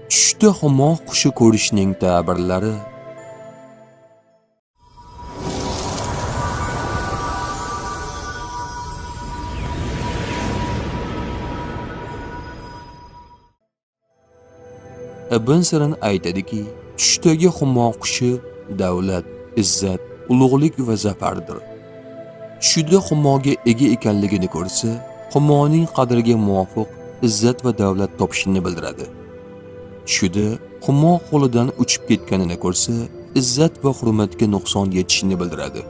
Tushda humo qushi ko'rishning ta'birlari. Ibn Sirin aytadiki, tushdagi humo qushi davlat, izzat, ulug'lik va zafardir. Tushida humoga ega ekanligini ko'rsa, humoning qadriga muvofiq izzat va davlat topishini bildiradi. Tushida humo qo'lidan uchib ketganini ko'rsa, izzat va hurmatga nuqson yetishini bildiradi.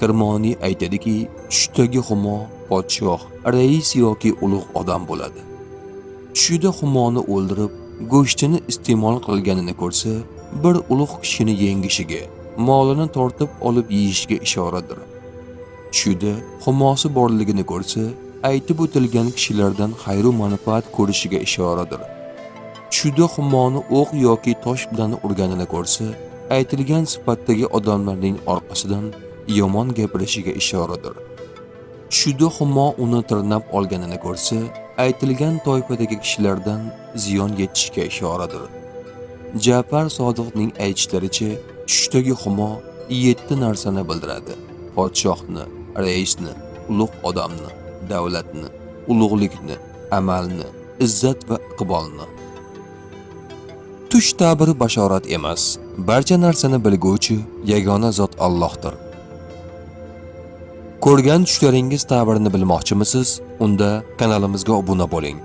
Kirmoniy aytadiki, tushdagi humo podshoh, rais yoki ulug' odam bo'ladi. Tushida humoni o'ldirib, go'shtini iste'mol qilganini ko'rsa, bir ulug' kishini yengishiga, molini tortib olib yeyishiga ishoradir. Tushida humosi borligini ko'rsa, aytib o'tilgan kishilardan xayru manfaat ko'rishiga ishoradir. Tushida humoni o'q yoki tosh bilan urganini ko'rsa, aytilgan sifatdagi odamlarning orqasidan yomon gapirishiga ishoradir. Tushida humo uni tirnab olganini ko'rsa, aytilgan toifadagi kishilardan ziyon yetishiga ishoradir. Ja'far Sodiqning aytishlaricha, tushdagi humo 7 narsani bildiradi: podshohni, raisni, ulug' odamni, davlatni, ulug'likni, amalni, izzat va iqbolni. Tush ta'biri bashorat emas. Barcha narsani bilguvchi yagona zot Allohdir. Ko'rgan tushlaringiz ta'birini bilmoqchimisiz? Unda kanalimizga obuna bo'ling.